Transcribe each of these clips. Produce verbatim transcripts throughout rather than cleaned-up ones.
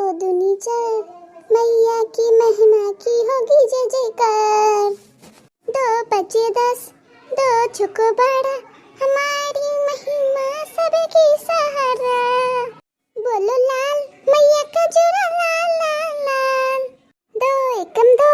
दो दूनी चार, मैया की महिमा की होगी जय जयकार। दो पचे दस, दो छको बारह, हमारी महिमा सबकी सहारा। बोलो लाल मैया का जोड़ा लाल लाल लाल। दो एकम दो,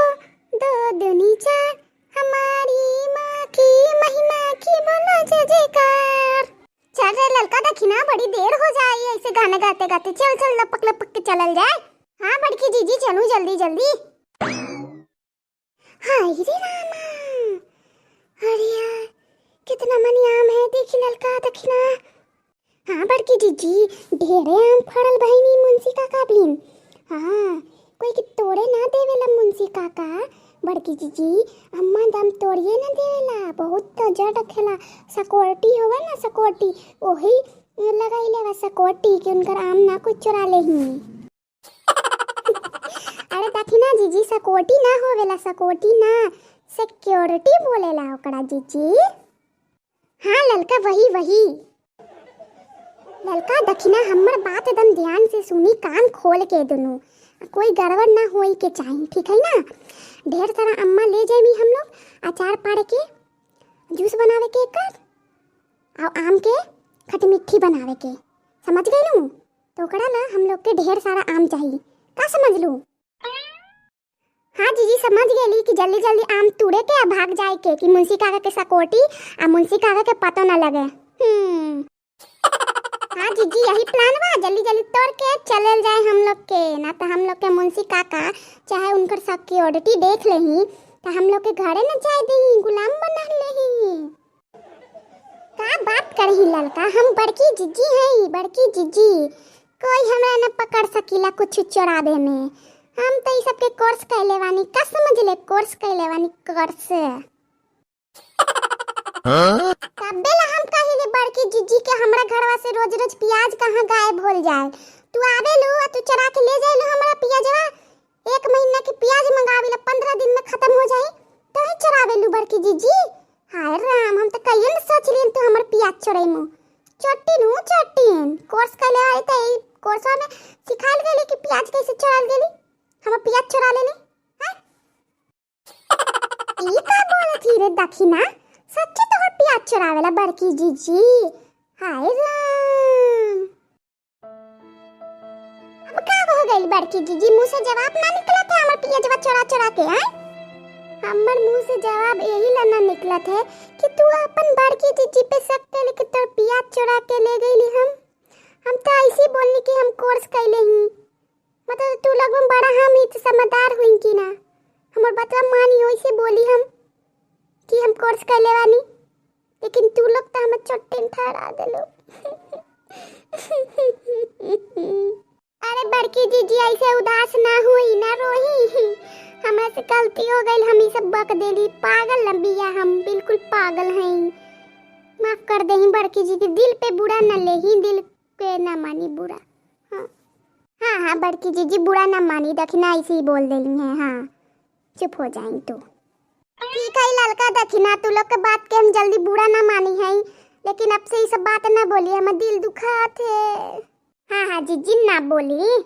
दो दूनी चार, हमारी माँ की महिमा की बोलो जय जयकार। चल रे ललका दखिना, बड़ी देर हो जाई ऐसे गाना गाते गाते। चल चल लपक लपक के चलल जाए। हाँ बड़की जीजी चलू जल्दी जल्दी। हाय रे रामा, अरे यार कितना मनी आम है, देखी ललका दखिना। हाँ बड़की जीजी, ढेरे आम फड़ल बहिनी मुंशी काका बिन। हाँ, कोई के तोड़े ना देवेला मुंशी काका। बड़की जीजी, अम्मा दम तोड़िए ना देवेला, बहुत नजर रखेला। सकोटी होवे ना सकोटी, ओही लगाई लेवा सकोटी कि उनकर आम ना कोई चुरा लेही। अरे दखिना जीजी, सकोटी ना होवेला, सकोटी ना, सिक्योरिटी बोलेला ओकरा जीजी। हाँ ललका, वही वही। ललका दखिना, हमर बात एकदम ध्यान से सुनी, कान खोल के दुनू, कोई गड़बड़ ना होई के चाही, ठीक है ना? ढेर सारा अम्मा ले जाएमी हम लोग, अचार पाड़ के, जूस बनावे के एकर, और आम के खटमिट्ठी बनावे के, समझ गइलू? तो ओकरा ला हम लोग के ढेर सारा आम चाही, का समझ लू? हाँ जीजी, समझ गेली कि जल्दी जल्दी आम तूड़े के आ भाग जाए के, कि मुंशी काका के सकोटी आ मुंशी काका के पतो न लगे। हम्म। हाँ जीजी, यही प्लान बा, जल्दी जल्दी तोड़ के चलल जाए हम लोग के, ना तो हम लोग के मुंशी काका चाहे उनकर सिक्योरिटी देख लेही, तो हम लोग के घरे न जाए देही, गुलाम बना लेही। का बात करही ललका, हम बड़की जीजी हई, बड़की जीजी, कोई हमरा न पकड़ सकीला कुछ चोरावे में। हम तो ई सबके कोर्स कैले बानी, का समझ ले, कोर्स कैले बानी, कोर्स। हाँ? तबे ला हम कहिले बड़की जीजी के हमरा घरवा से रोज रोज प्याज कहाँ गायब होल जाए। तू आवेलू आ तू चोरा के ले जाएलू हमरा प्याजवा। एक महीना के प्याज मंगाविला, पन्द्रह दिन में खत्म हो जाई, तो ही चोरावेलू बड़की जीजी। हाय राम, हम तो कहिए न सोच लियन तू हमर प्याज चोरैमू। चोट्टीन हूँ, चोट्टीन। कोर्स कैले आई तो ई कोर्सवा में सिखाल गेली कि प्याज कैसे चोराल गेली। हमर प्याज चोरा लेले। हैं? ई का बोलत ही रे दखिना? सच्चे तोहर प्याज चोरावेला बड़की जीजी? हाय राम। अब का हो गइल बड़की जीजी, मुंह से जवाब ना निकलत है हमर पियजवा चोरा चोरा के, हैं? हमर मुंह से जवाब यही ला ना निकलत है कि तू अपन बड़की जीजी पे शक के लेके तोर पियाज चोरा के ले गइली हम। हम तो ऐसी बोलनी कि हम कोर्स कैले ही। मतलब तू लोग में बड़ा हम ही तो समझदार हुई कि ना? हमर बतवा मानी, वैसे बोली हम कि हम कोर्स कैले बानी, लेकिन तू लोग तो हमर चोट्टिन ठहरा देलो। अरे बड़की जीजी, ऐसे उदास ना हुई, ना रोई। हमरा से गलती हो गइल, हम ई सब बक देली। पागल न बिया, हम बिल्कुल पागल हई। माफ कर देही बड़की जीजी, दिल पे बुरा न लेही, दिल के ना मानी बुरा। हाँ। हाँ, हाँ, बड़की जीजी बुरा ना मानी, दखिना ऐसे ही बोल देली हैं। हाँ, चुप हो जाई तू। ठीक है ललका दखिना, तू लोग के बात के हम जल्दी बुरा ना मानी है, लेकिन अब से ई सब बात ना बोली, हमर दिल दुखात है। हाँ, हाँ, जीजी ना बोली।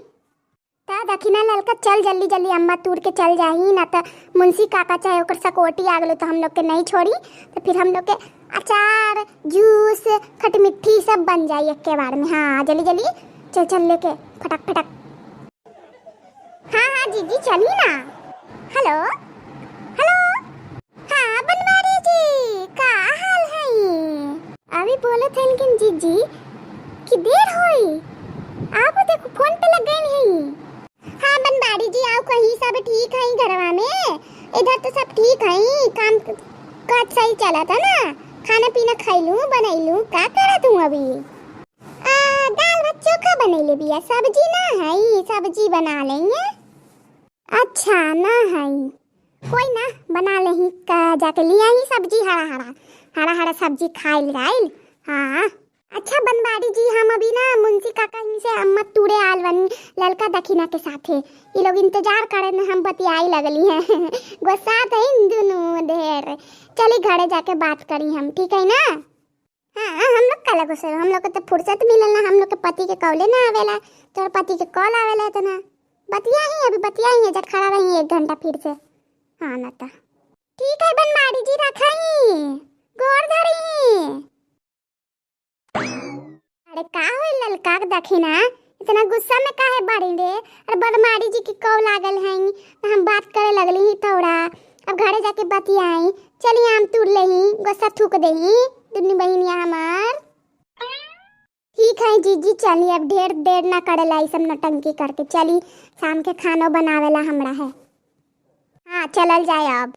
त दखिना ललका चल जल्दी जल्दी अम्मा तूर के चल जाही, ना त मुंशी काका चाहे ओकर सकोटी आ गलो त हम लोग के नहीं छोड़ी, त फिर हम लोग के अचार, जूस, खटमिट्ठी सब बन जाई एक्के बार में। हाँ, जल्दी जल्दी चल चल लेके फटक फटक। हाँ, हाँ, जीजी, चली ना। हेलो, हेलो। हाँ, बनवारी जी, का हाल है? अभी बोलत हन कि जीजी, कि देर होई। आप देखो, फोन पे लग गए हैं। हाँ, बनवारी जी, आओ कहीं, सब ठीक है घरवा में? इधर तो सब ठीक है, काम काज सही चलत है ना? खाना पीना खैलू, बनैलू, का करत हूँ अभी? आ, दाल भात चोखा बनैले बिया, सब्जी ना है, सब्जी बना लेंगे। अच्छा, ना है, कोई ना, बना लेही, का जाके लिया ही सब्जी हरा हरा, हरा हरा सब्जी खाइल जाइल। हाँ, अच्छा बनवारी जी, हम अभी ना मुंशी काका ही से अम्मा तूरे आल बनी, ललका दखिना के साथे। ये लोग इंतजार करे न, हम बतियाई लगली हैं। गुस्सा थे इन दोनों ढेर। चली घरे जाके बात करी हम, ठीक है ना? हाँ, हम लोग काला गुस्सा, हम लोग के तो फुर्सत मिलल ना, हम लोग के पति के कॉले ना आवेला, तोर पति के कॉल आवेला इतना। बतियाई, अभी बतियाई है, जब खड़ा रही एक घंटा फिर से। हाँ ना तो। ठीक है बनमारी जी, रखाई, गोर धरी। अरे का होई ललका के देखी ना, इतना गुस्सा में काहे बाड़ी रे? अरे बनमारी जी की कॉल लागल है, तो हम बात करे लगली ही थोड़ा। अब घरे जाके बतियाई। चली आम तूर लेही, गोस्सा थूक देही, दुन्नी बहिनिया हमार। ठीक है जीजी, चली, अब ढेर देर ना करे लाई सब नौटंकी करके, चली, शाम के खानो बनावेला हमरा है। हाँ, चलल जाए अब।